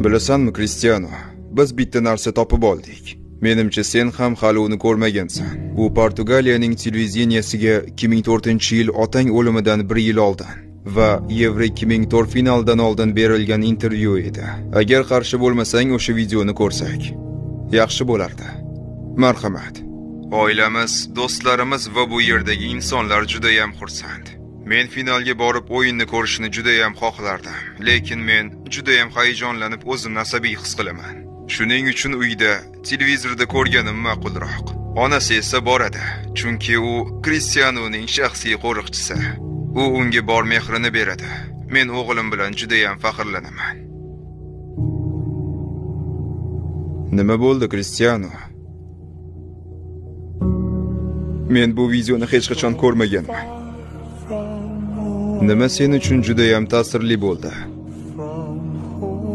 Bilasanmi, Cristiano, biz bitta narsa topib oldik. Menimcha, sen ham hali uni ko'rmagansan. Bu Portugaliyaning televideniyasiga 2004-yil otang o'limidan 1 yil oldin va Yevro 2004 finalidan oldin berilgan intervyu edi. Agar qarshi bo'lmasang, o'sha videoni ko'rsak yaxshi bo'lardi. Marhamat. Oilamiz, do'stlarimiz va bu yerdagi insonlar juda ham xursand. Men finalga borib o'yinni ko'rishni juda ham xohlardim, lekin men juda ham hayajonlanib o'zimni asabiy his qilaman. Shuning uchun uyda televizorda ko'rganim ma'qulroq. Onasi esa boradi, chunki u Cristianoning shaxsiy qo'riqchisi. U unga bor mehrini beradi. Men o'g'lim bilan juda ham faxrlanaman. Nima bo'ldi, Cristiano? Men bu videoni hech qachon ko'rmaganman. Nima sen uchun juda ham ta'sirli bo'ldi?